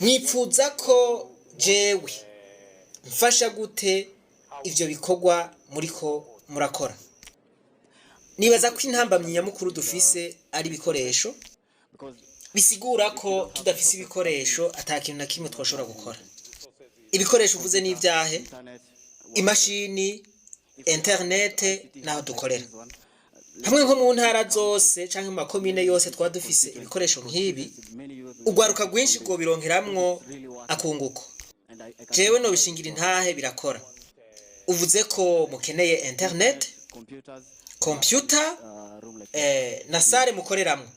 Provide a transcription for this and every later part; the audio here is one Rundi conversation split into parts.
Mwipfuza ko jewe mfasha gute ivyo bikorwa muriko murakora? Nibaza ko intambamyi nyamukuru dufise ari ibikoresho, bisigura ko tudafise ibikoresho ata kintu na kimwe twashobora gukora. Ibikoresho uvuze n'ivyahe? Imashini, internet naho dukorera. Hamwe nko mu ntara zose canke mu makomine yose twaba dufise ibikoresho nk'ibi, urwaruka rwinshi rwobironkeramwo akunguko. Jewe nobishingira intahe, birakora. Uvuze ko mukeneye internet, computer na salle mukoreramwo.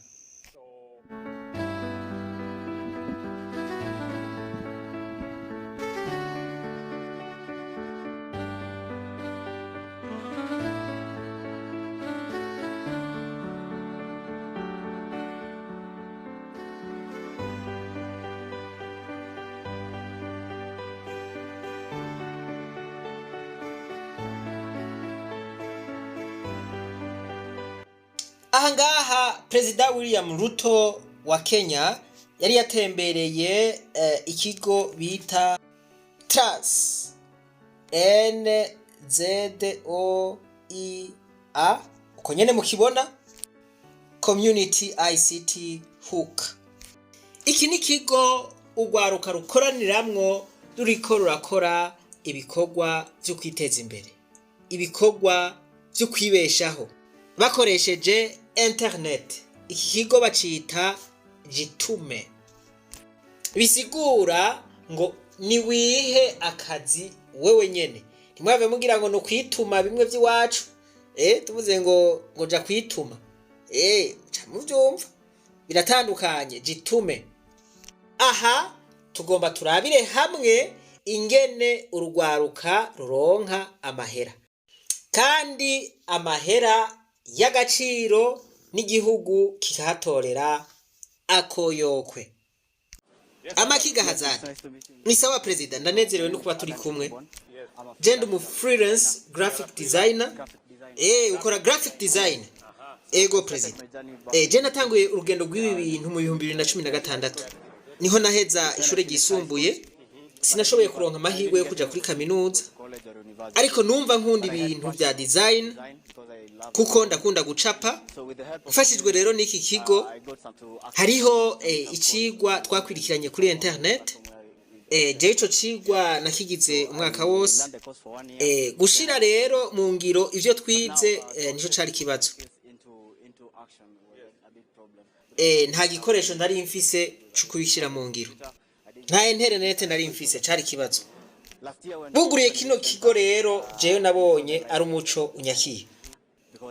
Aha ngaha Perezida William Ruto wa Kenya yari yatembereye ikigo bita Trans N Z O I A, uko nyene mukibona, Community ICT Hook. Iki ni ikigo urwaruka rukoraniramwo ruriko rurakora ibikorwa vyo kwiteza imbere, ibikorwa vyo kwibeshaho bakoresheje internet. Iki kigo bacita Jitume, bisigura ngo niwihe akazi wewe nyene. Ntimwave mugira ngo ni ukwituma bimwe vy'iwacu. Tuvuze ngo ja kwituma, ca muvyumva biratandukanye. Jitume, aha tugomba turabire hamwe ingene urugwaruka ruronka amahera, kandi amahera y'agaciro, n'igihugu kikahatorera akoyokwe. Amakiga hazari ni sawa. Perezida, ndanezerewe no kuba turi kumwe. Je ndi umu freelance graphic designer. Ukora graphic design? Ego perezida. Je natanguye urugendo rw'ibi bintu mu 2016, niho naheza ishure ryisumbuye. Sinashoboye kuronka amahirwe yo kuja kuri kaminuza, ariko numva nkunda ibintu vya design kuko ndakunda gucapa. Mfashijwe rero n'iki kigo, hariho icigwa twakwirikiranye kuri internet. Jewe ico cigwa nakigize umwaka wose. Gushira rero mu ngiro ivyo twize nico cari kibazo. Nta gikoresho nari mfise co kubishira mu ngiro, nta internet nari mfise, cari kibazo. Buguriye kino kigo rero, jewe nabonye ari umuco unyakiye.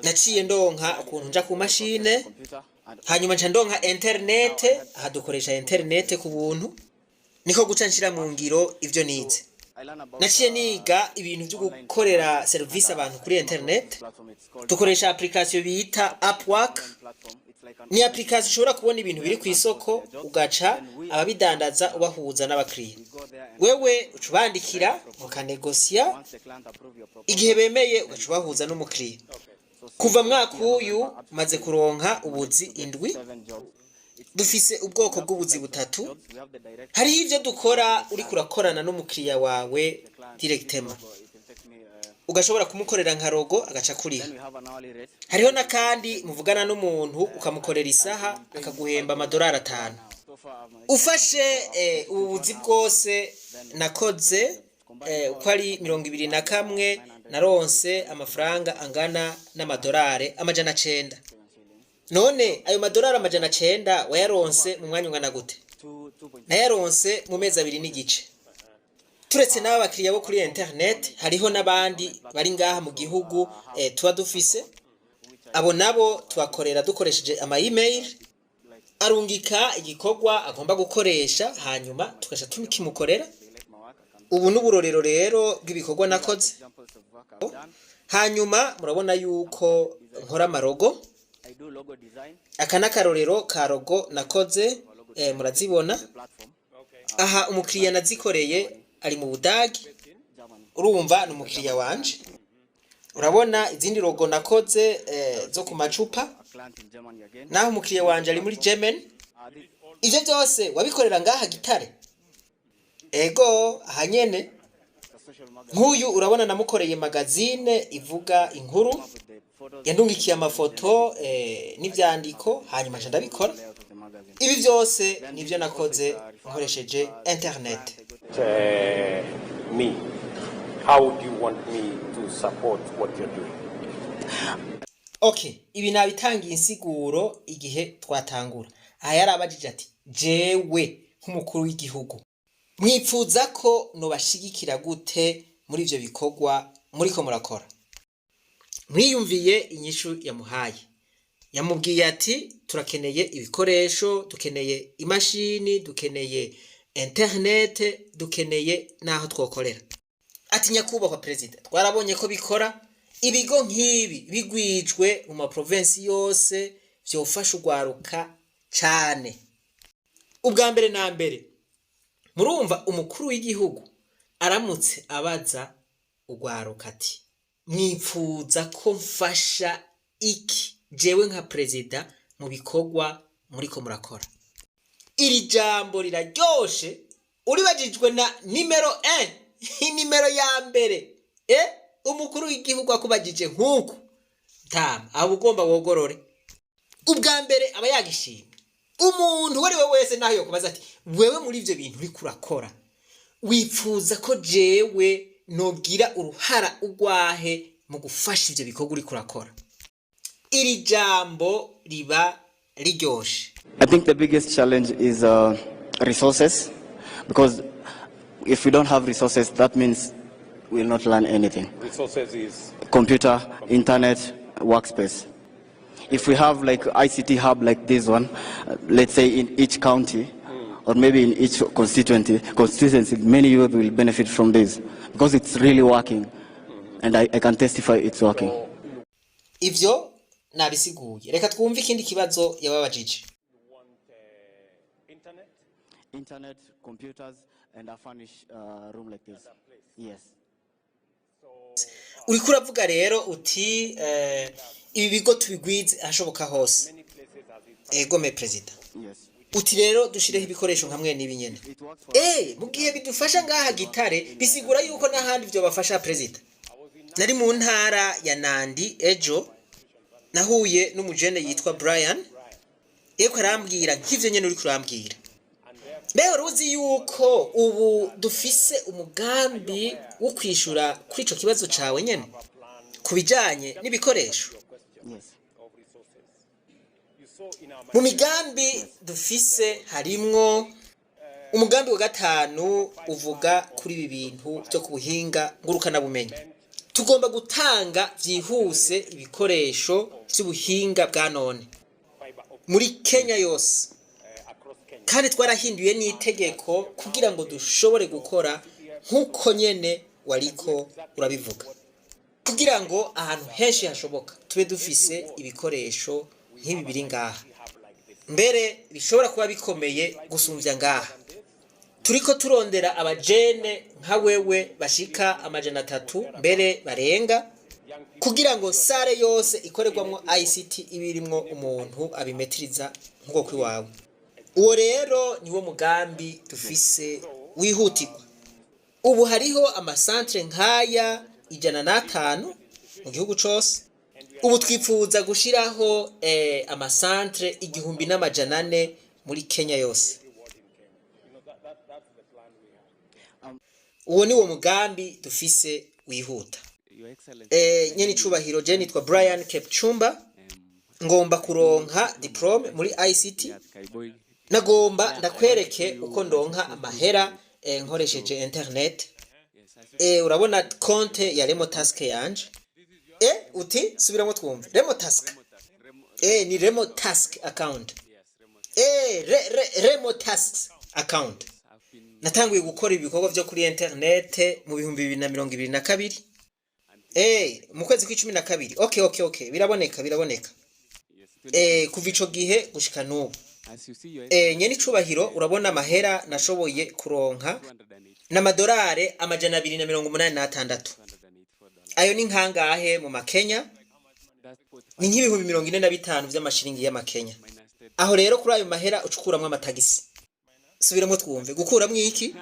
Naciye ndonka ukuntu nja ku mashine, hanyuma nca ndonka internet. Aha dukoresha internet ku buntu, niko guca nshira mu ngiro ivyo nize. Naciye niga ibintu vyo gukorera serivisi abantu kuri internet. Dukoresha application bita Upwork. Ni application ushobora kubona ibintu biri ku isoko, ugaca ababidandaza ubahuza n'abakiriya. Wewe uca ubandikira, mukanegosiya, igihe bemeye ugaca ubahuza n'umukiriya. Kuva mwaka uyu maze kuronka ubuzi indwi. Dufise ubwoko bw'ubuzi butatu. Hariho ivyo dukora uriko urakorana n'umukiriya wawe directement, ugashobora kumukorera nka logo agaca kuriha. Hariho n'akandi muvugana n'umuntu, ukamukorera isaha, akaguhemba amadolari 5. Ufashe ubu buzi bwose nakoze uko ari 21, naronse amafaranga angana n'amadolari 900. None ayo madolari 900 wayaronse mu mwanya ungana gute? Nayaronse mu mezi 2 n'igice. Turetse n'aba bakiriya bo kuri internet, hariho n'abandi bari ngaha mu gihugu tuba dufise. Abo nabo tubakorera dukoresheje ama email. Arungika igikorwa agomba gukoresha, hanyuma tugaca tukimukorera. Ubu n'uburorero rero bw'ibikorwa nakoze. Hanyuma murabona yuko nkora ama logo. Aka n'akarorero ka logo nakoze, murazibona aha. Umukiriya nazikoreye ari mu Budagi, urumva ni umukiriya wanje. Urabona izindi logo nakoze zo ku macupa, naho umukiriya wanje ari muri Germany. Ivyo byose wabikorera ngaha Gitare? Ego, ahanyene nk'uyu urabona namukoreye magazine ivuga inkuru, yandungikiye amafoto n'ivyandiko, hanyuma nca ndabikora. Ibi byose nibyo nakoze nkoresheje internet. Me, how do you want me to support what you're doing? Okay, ibi nabitangiye insiguro igihe twatangura. Aha yarabajije ati: "Jewe nk'umukuru w'igihugu, mwipfuza ko nobashigikira gute muri ivyo bikorwa muriko murakora?" Mwiyumviye inyishu yamuhaye. Yamubwiye ati: "Turakeneye ibikoresho, dukeneye imashini, dukeneye internet, dukeneye n'aho twokorera." Ati: "Nyakubahwa perezida, twarabonye ko bikora. Ibigo nk'ibi bigwijwe mu maprovensi yose vyofasha urwaruka cane." Ubwa mbere na mbere, murumva umukuru w'igihugu aramutse abaza urwaruka ati: "Mwipfuza ko mfasha iki jewe nka perezida mu bikorwa muriko murakora?" Iri jambo riraryoshe uribajijwe na nimero 1, nimero ya mbere. Umukuru w'igihugu akubajije nk'uku tama, aba ugomba wogorore. Ubwa mbere aba yagishimye. Umuntu uwo ari we wese, naho yokubaza ati: "Wewe muri ivyo bintu uriko urakora, wipfuza ko jewe nogira uruhara urwahe mu gufasha ivyo bikorwa uriko urakora?" Iri jambo riba riryoshe. I think the biggest challenge is resources, because if we don't have resources, that means we'll not learn anything. Resources is Computer, internet, workspace. If we have like ICT hub like this one, let's say in each county, or maybe in each constituency, many youth will benefit from this because it's really working, and I can testify it's working. Ivyo nabisiguye. Reka twumve ikindi kibazo yababajije. Internet. Internet, computers, and a furnished room like this. Yes. Uriko uravuga rero uti ibi bigo tubigwize ahashoboka hose. Egome perezida. Yes. Uti rero dushireho ibikoresho nka mwene ibi nyene. It works for Mu gihe bidufasha ngaha Gitare, bisigura yuko n'ahandi vyo bafasha. Perezida, nari mu ntara ya Nandi ejo, nahuye n'umujene yitwa Brian, yeko arambwira nk'ivyo nyene uriko urambwira. Mbe wari uzi yuko ubu dufise umugambi wo kwishura kuri ico kibazo cawe nyene ku bijanye n'ibikoresho? Yes. Mu migambi dufise harimwo umugambi wa gatanu uvuga kuri ibi bintu byo ku buhinga ngurukanabumenyi. Tugomba gutanga vyihuse ibikoresho vy'ubuhinga bwa none muri Kenya yose, kandi twarahinduye n'itegeko kugira ngo dushobore gukora nk'uko nyene wariko urabivuga, kugira ngo ahantu henshi hashoboka tube dufise ibikoresho nk'ibi biri ngaha, mbere bishobora kuba bikomeye gusumvya ngaha. Turiko turondera abajene nka wewe bashika 300, mbere barenga, kugira ngo salle yose ikorerwamwo ICT ibe irimwo umuntu abimetiriza nk'uko kwiwawe. Uwo rero niwo mugambi dufise wihutirwa. Ubu hariho amasantere nk'aya 105 mu gihugu cose. Ubu twipfuza gushiraho amasantere 1400 muri Kenya yose. Uwo ni wo mugambi dufise wihuta. Nyene icubahiro, je nitwa Brian Kepchumba, ngomba kuronka diplôme muri ICT. Nagomba ndakwereke uko ndonka amahera nkoresheje internet. Urabona konte ya Remo Task yanje. Uti subiramo twumve. Remo Task, ni Remo Task account. Re, Remo Tasks account. Natanguye gukora ibikorwa vyo kuri internet mu 2022, mu kwezi kw'icumi na kabiri. Okay, biraboneka, biraboneka. Kuva ico gihe gushika n'ubu, nyene icubahiro, urabona amahera nashoboye kuronka n'amadolari 286. Ayo ni nkangahe mu Makenya? Ni nk'45,000 vy'amashiringi y'Amakenya. Aho rero kuri ayo mahera ucukuramwo amatagisi. Subiramo twumve, gukuramwo iki?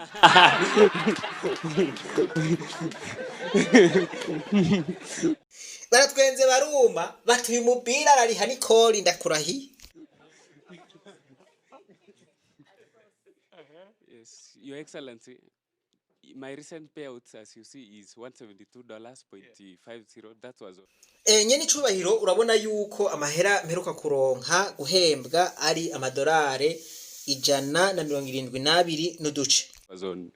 Baratwenze baruma, bati uyu mupira arariha n'ikori, ndakurahiye. Yes, Your Excellency, my recent payouts, as you see, is $172.50. That was Nyene icubahiro, urabona yuko amahera mperuka kuronka guhembwa ari amadolari 172 n'uduce. Was on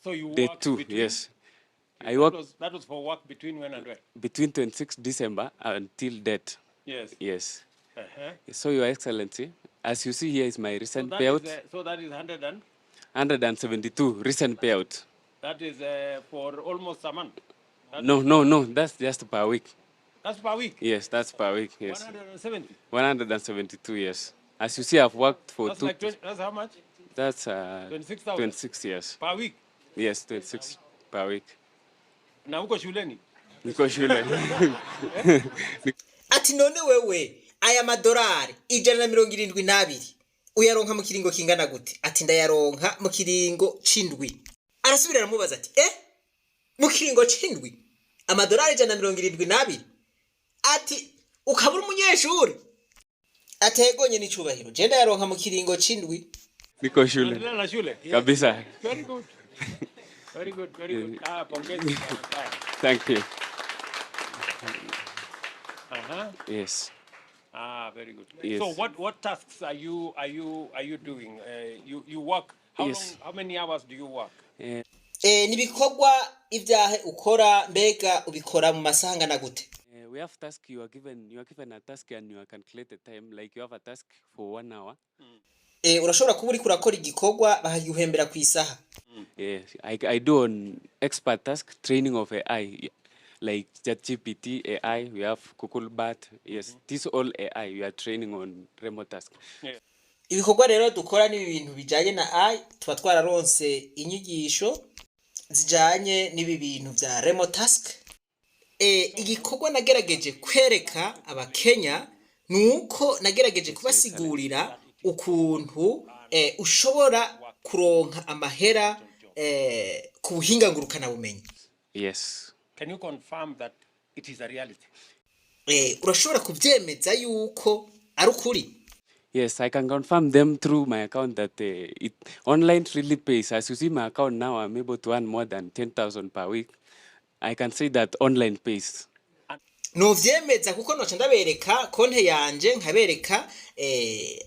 So you day work two. between Yes, I That worked was for work between when and when? Between 26 December until date. Yes. So, Your Excellency, as you see here is my So recent that is, payout, so that is 100 and 172 recent payout. That is for almost a month. No, that's just per week. That's per week. Yes, that's per week. Yes, 170. 172. Yes. As you see, I've worked for That's two. like 20, that's how much? That's 26,000. 26 years. Per week. Yes, 26 per week. Na uko shuleni. Niko shule. Ati none wewe aya madolari 172 uyaronka mu kiringo kingana gute? Ati ndayaronka mu kiringo c'indwi. Arasubira aramubaza ati mu kiringo c'indwi amadolari 172? Ati ukaba uri umunyeshuri? Ategonye n'icubahiro, je ndayaronka mu kiringo c'indwi. Niko shule. Unaendelea na shule. Kabisa. Very good. Very good, very good. Ah, pongezi. Haya. Thank you. Yes. Ah, very good. Yes. So what tasks are you doing? You work how Yes. long, how many hours do you work? Ni ibikorwa ibyahe ukora? Mbega ubikora mu masaha angana gute? We have task, you are given a task and you are calculated time, like you have a task for one hour. Urashobora kuba uriko urakora igikorwa bakagihembera ku isaha. Yes, I do on expert task training of AI, like ChatGPT AI, we have Google Bard. Yes, this all AI we are training on remote task. Ibikorwa rero dukora ni ibintu bijanye na AI, tuba twararonse inyigisho zijanye n'ibi bintu vya remote task. Igikorwa nagerageje kwereka abakenya ni uko nagerageje kubasigurira ukuntu ushobora kuronka amahera ku buhinga ngurukanabumenyi. Yes. Can you confirm that it is a reality? Urashobora kuvyemeza yuko ari ukuri? Yes, I can confirm them through my account that it online really pays. As you see my account now, I'm able to earn more than 10,000 per week. I can say that online pays. Novyemeza kuko noca ndabereka konte yanje, nkabereka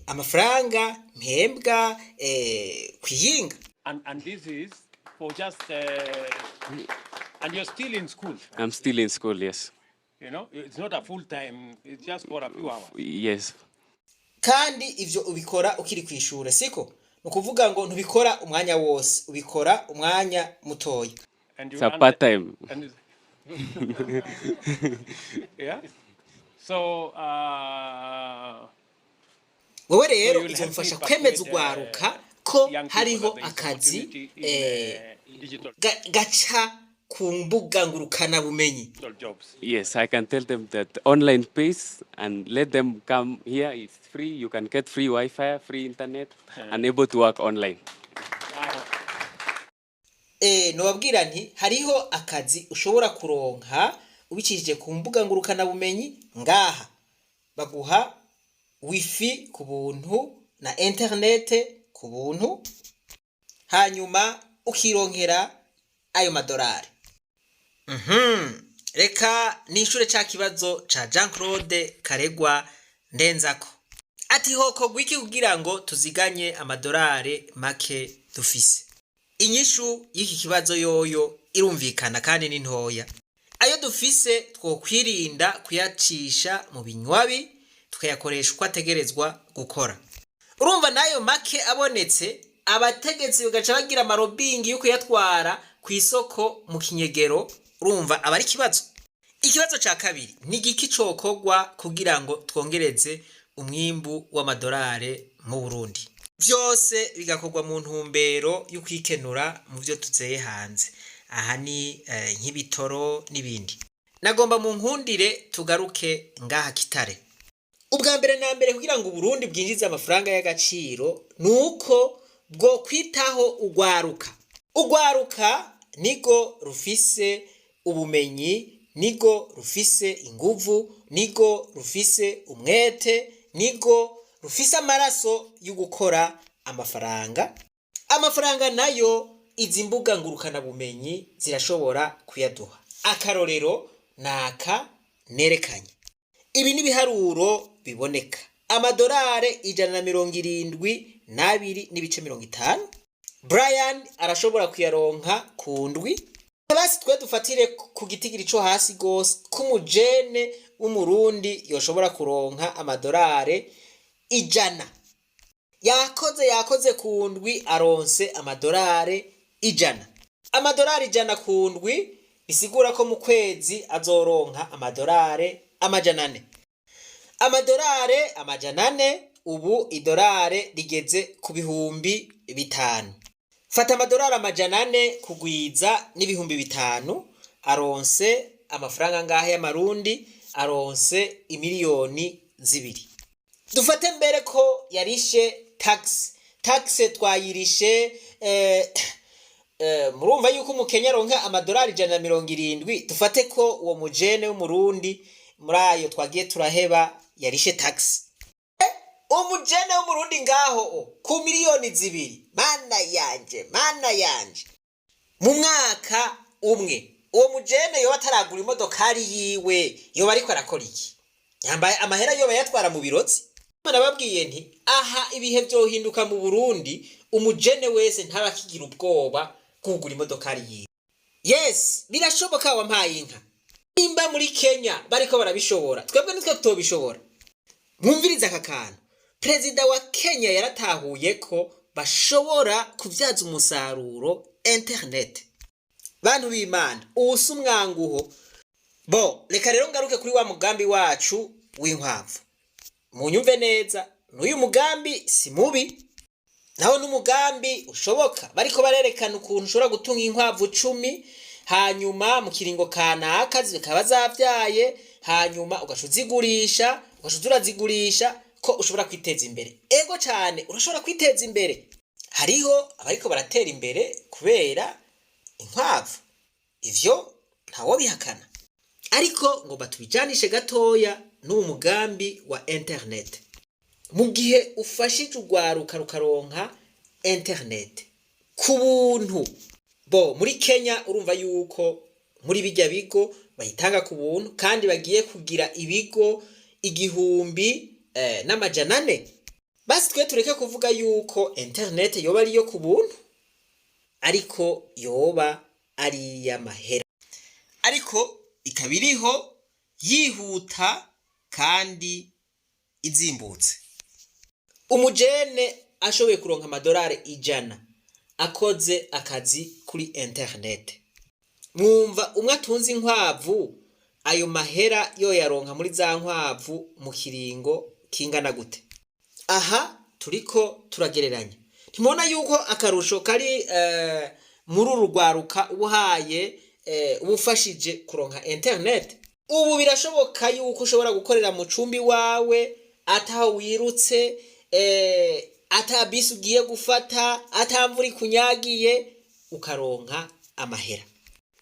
amafaranga mpembwa kwiyinga. And this is for just and you're still in school. I'm still in school, yes. It's not a full time, it's just for a few hours. Yes. Kandi ivyo ubikora ukiri kw'ishure, siko? Ni ukuvuga ngo ntubikora umwanya wose, ubikora umwanya mutoya. And you It's a earn part time. And yeah. So Wowe rero izomfasha kwemeza urwaruka ko hariho akazi gaca ku mbuga ngurukanabumenyi. Yes, I can tell them that online pays and let them come here. It's free. You can get free Wi-Fi, free internet, and able to work online. Nobabwira nti hariho akazi ushobora kuronka ubicishije ku mbuga ngurukanabumenyi. Ngaha baguha wifi ku buntu na interinete ku buntu, hanyuma ukironkera ayo madorari. Reka nishure ca kibazo ca Jean Claude Karegwa Ndenzako, ati hokorwa iki kugira ngo tuziganye amadorari make dufise? Inyishu y'iki kibazo yoyo irumvikana kandi ni ntoya. Ayo dufise twokwirinda kuyacisha mu binywabi, tukayakoresha uko ategerezwa gukora. Urumva n'ayo make abonetse, abategetsi bagaca bagira ama lobbying yo kuyatwara ku isoko mu kinyegero, urumva aba ari ikibazo. Ikibazo ca kabiri ni igiki cokorwa kugira ngo twongereze umwimbu w'amadorari mu Burundi, vyose bigakorwa mu ntumbero yo kwikenura mu vyo tuzeye hanze? Aha ni nk'ibitoro n'ibindi. Nagomba mu nkundire tugaruke ngaha Kitare. Ubwa mbere na mbere, kugira ngo Uburundi bwinjize amafaranga y'agaciro, ni uko bwo kwitaho ugwaruka. Ugwaruka nigo rufise ubumenyi, nigo rufise inguvu, nigo rufise umwete, nigo rufise amaraso yo gukora amafaranga. Amafaranga nayo izi mbuga ngurukanabumenyi zirashobora kuyaduha. Akarorero naka nerekanye, ibi ni ibiharuro biboneka: amadolari 172.50 Brian arashobora kuyaronka ku ndwi. Basi twe dufatire ku gitigiri co hasi gose k'umujene w'Umurundi yoshobora kuronka amadolari 100. Yakoze ku ndwi, aronse amadolari 100. Amadolari 100 ku ndwi bisigura ko mu kwezi azoronka amadolari 400. Amadolari 400, ubu idolari rigeze ku 5000. Fata amadolari 400 kugwiza n'5000, aronse amafaranga ngahe y'Amarundi? Aronse imiliyoni 2. Dufate mbere ko yarishe tax, tax twayirishe. Murumva yuko Umukenya aronka amadolari 170. Dufate ko uwo mujene w'Umurundi muri ayo twagiye turaheba yarishe tax. Umujene w'Umurundi ngaho o, ku miliyoni 2, mana yanje, mana yanje, mu mwaka umwe uwo mujene yoba ataragura imodokari yiwe, yoba ariko arakora iki? Yambaye amahera yoba yatwara mu birozi. Nababwiye nti aha ibihe vyohinduka mu Burundi, umujene wese ntaba akigira ubwoba kugura imodokari yiwe. Yes, birashoboka, wampaye inka. Nimba muri Kenya bariko barabishobora, twebwe nitwe tutobishobora? Mwumvirize aka kantu: perezida wa Kenya yaratahuye ko bashobora kubyaza umusaruro internet. Bantu b'Imana, ubu si umwanguho bo. Reka rero ngaruke kuri wa mugambi wacu w'inkwavu. Munyumve neza, n'uyu mugambi si mubi, naho n'umugambi ushoboka. Bariko barerekana ukuntu ushobora gutunga inkwavu 10, hanyuma mu kiringo kanaka zikaba zavyaye, hanyuma ugaca uzigurisha, ugaca uza urazigurisha, ko ushobora kwiteza imbere. Ego cane, urashobora kwiteza imbere. Hariho abariko baratera imbere kubera inkwavu, ivyo ntawobihakana. Ariko ngo batubijanishe gatoya n'uwo mugambi wa internet. Mu gihe ufashije urwaruka rukaronka internet ku buntu, bo muri Kenya urumva yuko muri bijya bigo bayitanga ku buntu, kandi bagiye kugira ibigo 1400. Basi twe tureke kuvuga yuko internet yoba ariyo ku buntu, ariko yoba ari iy'amahera, ariko ikaba iriho yihuta kandi izimbutse. Umujene ashoboye kuronka amadolari 100 akoze akazi kuri internet, mwumva umwe atunze inkwavu ayo mahera yoyaronka muri za nkwavu mu kiringo kingana gute? Aha turiko turagereranya. Ntimubona yuko akarusho kari muri uru rwaruka ubuhaye, ubufashije kuronka internet? Ubu birashoboka yuko ushobora gukorera mu cumbi wawe, ataho wirutse, ata bisi ugiye gufata, ata mvura ikunyagiye, ukaronka amahera.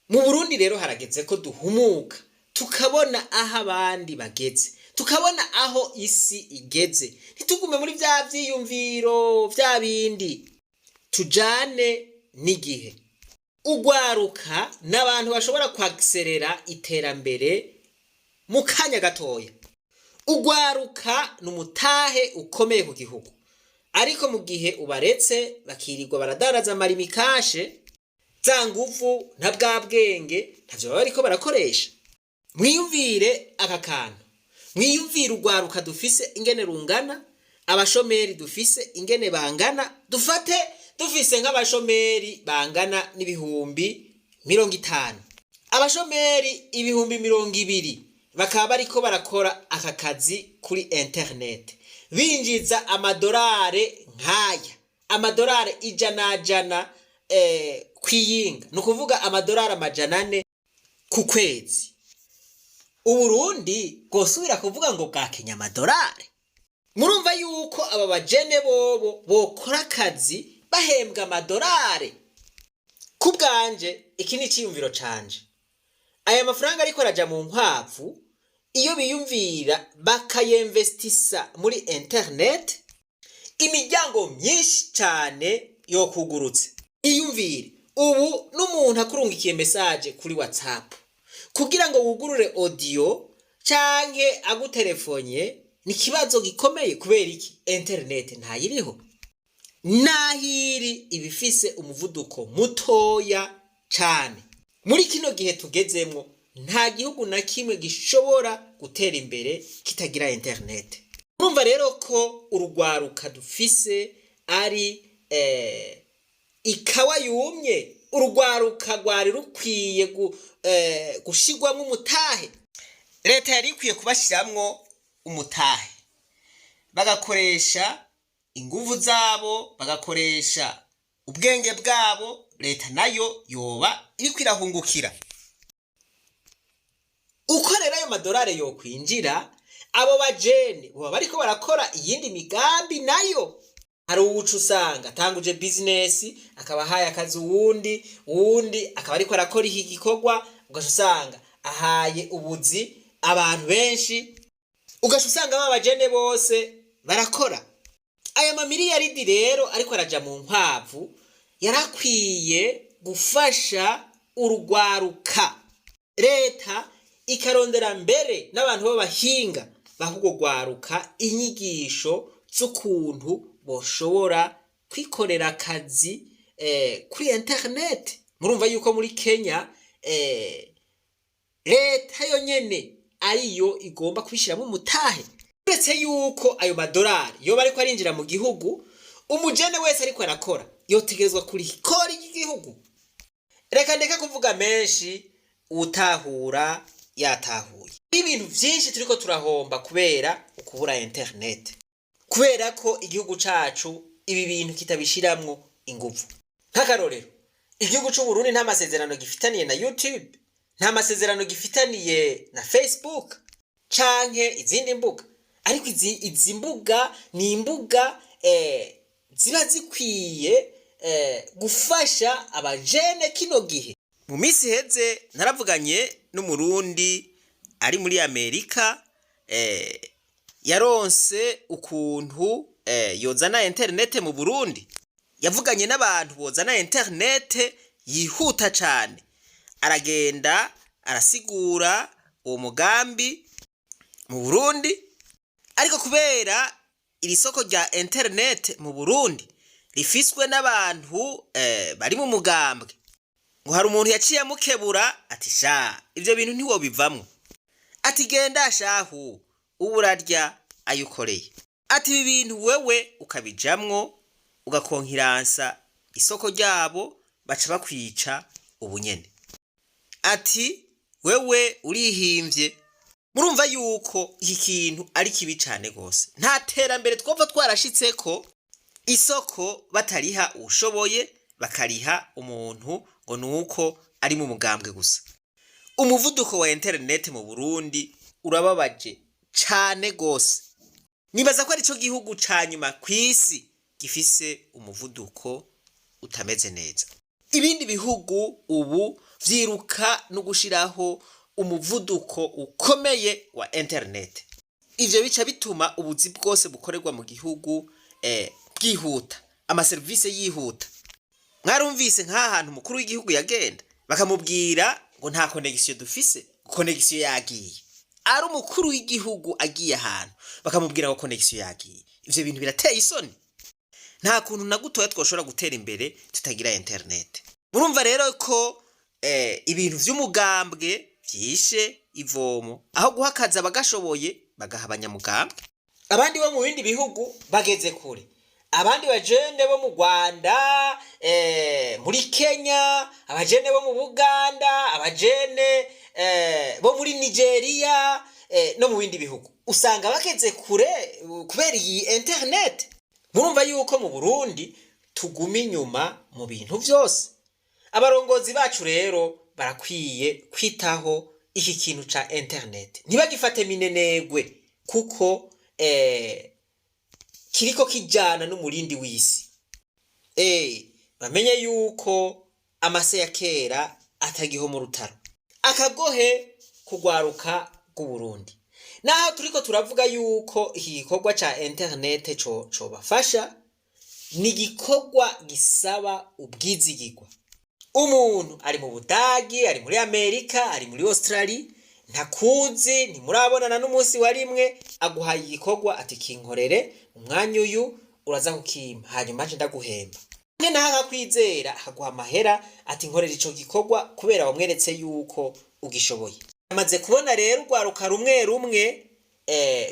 Mu Burundi rero harageze ko duhumuka, tukabona aho abandi bageze, tukabona aho isi igeze, ntitugume muri vya vyiyumviro vya bindi, tujane n'igihe. Ugwaruka n'abantu bashobora kwagiserera iterambere mu kanya gatoya. Ugwaruka ni umutahe ukomeye ku gihugu, ariko mu gihe ubaretse bakirirwa baradaraza amarimikashe, za nguvu na bwa bwenge ntavyo baba bariko barakoresha. Mwiyumvire aka kantu, mwiyumvire urwaruka dufise ingene rungana, abashomeri dufise ingene bangana. Dufate dufise nk'abashomeri bangana n'50,000, abashomeri 20,000 bakaba bariko barakora aka kazi kuri internet, binjiza amadolari nk'aya, amadolari ijana jana kwiyinga, ni ukuvuga amadolari 400 ku kwezi. Uburundi bwosubira kuvuga ngo bwakenya amadolari? Murumva yuko aba bajene bobo bokora akazi bahembwa amadolari. Ku bwanje, iki ni iciyumviro canje: aya mafaranga ariko araja mu nkwavu, iyo biyumvira bakayemvestisa muri internet, imiryango myinshi cyane yokugurutse. Iyumvire ubu n'umuntu akurungikiye message kuri WhatsApp, kugira ngo wugurure audio canke agutelefone ni ikibazo gikomeye. Kubera iki? Internet ntayiriho, nahiri ibifise umuvuduko mutoya cane. Muri kino gihe tugezemwo, nta gihugu na kimwe gishobora gutera imbere kitagira internet. Urumva rero ko urugwaruka dufise ari ikawa yumye. Urugwaruka rwari rukwiye gushirwamwo umutahe. Leta yari ikwiye kubashiramwo umutahe, bagakoresha inguvu zabo, bagakoresha ubwenge bwabo. Leta nayo yoba iriko irahungukira. Uko rero ayo madolari yokwinjira, abo bajene boba bariko barakora iyindi migambi nayo. Hari uwuca usanga atanguje business, akaba ahaye akazi uwundi, uwundi akaba ariko arakora iki gikorwa, ugaca usanga ahaye ubuzi abantu benshi, ugaca usanga ba bajene bose barakora. Aya mamiliyaridi rero ariko araja mu nkwavu yarakwiye gufasha urugwaruka, leta ikarondera mbere n'abantu b'abahinga baha urwo rwaruka inyigisho z'ukuntu boshobora kwikorera akazi kuri internet. Murumva yuko muri Kenya leta yonyene ariyo igomba kubishyiramo umutahe. Uretse yuko ayo madolari yoba ariko arinjira mu gihugu, umujene wese ariko arakora yotegerezwa kuriha ikori ry'igihugu. Reka ndeke kuvuga menshi, utahura yatahuye. Ibintu vyinshi turiko turahomba kubera ukubura internet, kubera ko igihugu cacu ibi bintu kitabishiramwo inguvu. Nk'akarorero, igihugu c'Uburundi nta masezerano gifitaniye na YouTube, nta masezerano gifitaniye na Facebook canke izindi mbuga. Ariko izi mbuga ni imbuga ziba zikwiye gufasha abajene kino gihe. Mu minsi iheze naravuganye n'Umurundi ari muri Amerika, yaronse ukuntu yozana internet mu Burundi. Yavuganye n'abantu bozana internet yihuta cane, aragenda arasigura uwo mugambi mu Burundi. Ariko kubera iri soko rya internet mu Burundi rifiswe n'abantu bari mu mugambwe, ngo hari umuntu yaciye amukebura ati: "Sha, ivyo bintu ntiwobivamwo." Ati: "Genda shahu, ubu urarya ayo ukoreye." Ati: "Ibi bintu wewe ukabijamwo, ugakonkiransa isoko ryabo, baca bakwica ubunyene." Ati: "Wewe urihimvye." Murumva yuko iki kintu ari kibi cane gose. Nta terambere twopfa twarashitseko isoko batariha uwushoboye, bakariha umuntu ngo nuko ari mu mugambwe gusa. Umuvuduko wa internet mu Burundi urababaje cane gose. Nibaza ko arico gihugu ca nyuma kw'isi gifise umuvuduko utameze neza. Ibindi bihugu ubu vyiruka no gushiraho umuvuduko ukomeye wa internet. Ivyo bica bituma ubuzi bwose bukorerwa mu gihugu bwihuta, amaserivisi yihuta. Mwarumvise nk'ahantu umukuru w'igihugu yagenda, bakamubwira ngo nta connexion dufise, connexion yagiye. Ari umukuru w'igihugu agiye ahantu, bakamubwira ngo connexion yagiye. Ivyo bintu birateye isoni. Nta kuntu na gutoya twoshobora gutera imbere tutagira internet. Murumva rero ko ibintu vy'umugambwe vyishe ivomo. Aho guha akazi abagashoboye, bagaha abanyamugambwe. Abandi bo mu bindi bihugu bageze kure, abandi bajene bo mu Rwanda, muri Kenya, abajene bo mu Buganda, abajene bo muri Nigeria, no mu bindi bihugu, usanga bageze kure kubera iyi internet. Murumva yuko mu Burundi tuguma inyuma mu bintu vyose. Abarongozi bacu rero barakwiye kwitaho. Iki kintu ca internet ntibagifate minenegwe, kuko kiriko kijana n'umurindi w'isi. Bamenye yuko amase ya kera atagiho mu rutaro. Akagohe kugwaruka rw'Uburundi, naho turiko turavuga yuko iki gikorwa ca internet co cobafasha, ni igikorwa gisaba ubwizigirwa. Umuntu ari mu Budagi, ari muri Amerika, ari muri Australia, ntakuzi, ntimurabonana n'umunsi wa rimwe, aguhaye igikorwa ati: "Kinkorere umwanya uyu, uraza kukimpa, hanyuma nje ndaguhemba." Naho akakwizera, akaguha amahera ati: "Nkorera ico gikorwa", kubera wamweretse yuko ugishoboye. Amaze kubona rero urwaruka rumwe rumwe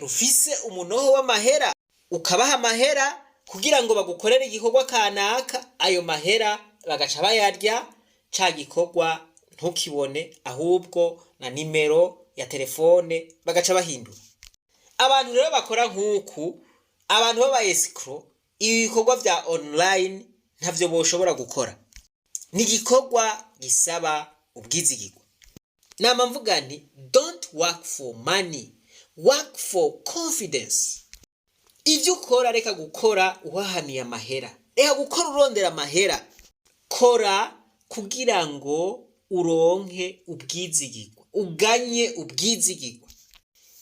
rufise umunoho w'amahera, ukabaha amahera kugira ngo bagukorere igikorwa kanaka, ayo mahera bagaca bayarya, ca gikorwa ntukibone, ahubwo na nimero ya telefone bagaca bahindura. Abantu rero bakora nk'uku, abantu b'aba escrocs, ibi bikorwa vya online ntavyo boshobora gukora. Ni igikorwa gisaba ubwizigirwa. Nama mvuga nti: "Don't work for money, work for confidence." Ibyo ukora, reka gukora uhahamiye amahera, reka gukora urondera amahera, kora kugira ngo uronke ubwizigirwa, uganye ubwizigirwa.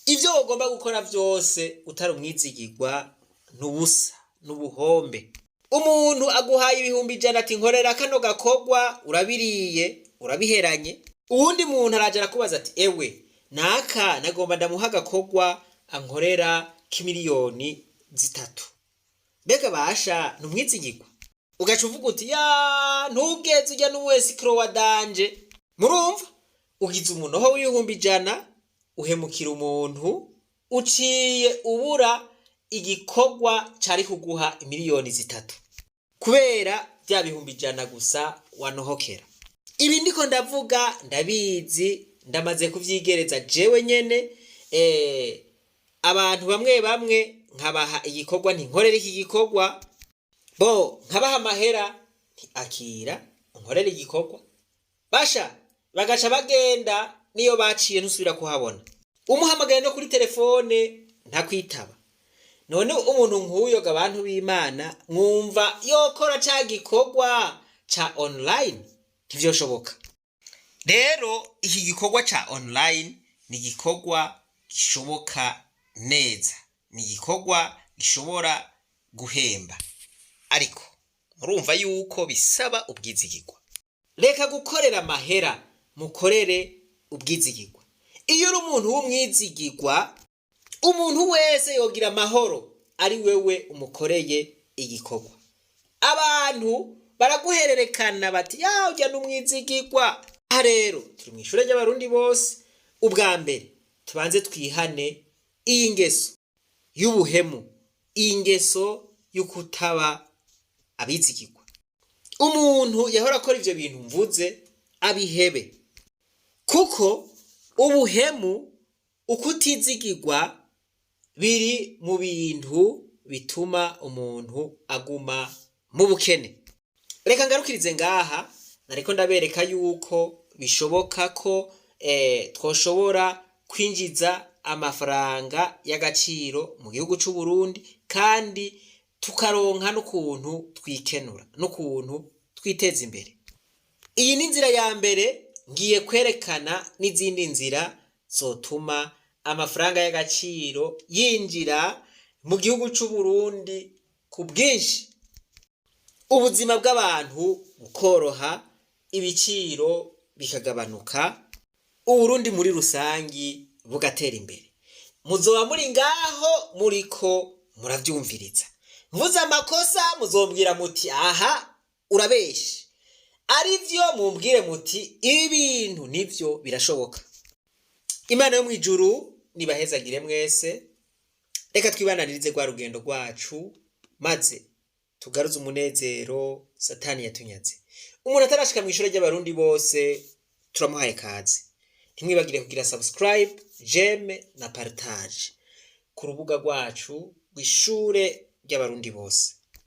Ibyo ugomba gukora byose utari umwizigirwa n'ubusa, n'ubuhombe. Umuntu aguhaye 100,000 ati: "Nkorera kano gakorwa", urabiriye, urabiheranye. Uwundi muntu araje arakubaza ati: "Ewe naka, nagomba ndamuha agakorwa ankorera k'3 miliyoni, mbega basha ni umwizigirwa?" Ugaca uvuga uti: "Ya, ntugeze ujya n'umu escroc wa danger." Murumva ugize umunoho w'100,000, uhemukira umuntu, uciye ubura igikorwa cari kuguha 3 miliyoni kubera bya 100,000 gusa wanohokera. Ibi ndiko ndavuga ndabizi, ndamaze kuvyigereza jewe nyene. Abantu bamwe bamwe nkabaha igikorwa nti: "Nkorera iki gikorwa", bo nkabaha amahera nti: "Akira unkorere igikorwa", basha bagaca bagenda, niyo baciye ntusubira kuhabona, umuhamagaye no kuri telefone ntakwitaba. None umuntu nk'uyo ga, abantu b'Imana, mwumva yokora ca gikorwa ca online? Ntivyoshoboka. Rero iki gikorwa ca online ni igikorwa gishoboka neza, ni igikorwa gishobora guhemba, ariko murumva yuko bisaba ubwizigirwa. Reka gukorera amahera, mukorere ubwizigirwa. Iyo uri umuntu w'umwizigirwa, umuntu wese yogira amahoro ari wewe umukoreye igikorwa. Abantu baraguhererekana bati: "Ya, ujya n'umwizigirwa." Aha rero turi mu ishure ry'Abarundi bose. Ubwa mbere tubanze twihane iyi ngeso y'ubuhemu, iyi ngeso y'ukutaba abizigirwa. Umuntu yahora akora ivyo bintu mvuze abihebe, kuko ubuhemu, ukutizigirwa biri mu bintu bituma umuntu aguma mu bukene. Reka ngarukirize ngaha. Nariko ndabereka yuko bishoboka ko twoshobora kwinjiza amafaranga y'agaciro mu gihugu c'u Burundi, kandi tukaronka n'ukuntu twikenura n'ukuntu twiteza imbere. Iyi ni inzira ya mbere. Ngiye kwerekana n'izindi nzira zotuma amafaranga y'agaciro yinjira mu gihugu c'u Burundi ku bwinshi, ubuzima bw'abantu bukoroha, ibiciro bikagabanuka, Uburundi muri rusangi bugatera imbere. Muzoba muri ngaho muriko muravyumviriza. Mvuze amakosa muzombwira muti: "Aha urabeshe", arivyo mumbwire muti: "Ibi bintu nivyo, birashoboka." Imana yo mw'ijuru nibahezagire mwese. Reka twibananirize rwa rugendo rwacu, maze tugaruze umunezero Satani yatunyaze. Umuntu atarashika mw'ishure ry'Abarundi bose turamuhaye kaze. Ntimwibagire kugira subscribe, j'aime na partage ku rubuga rwacu rw'ishure ry'Abarundi bose.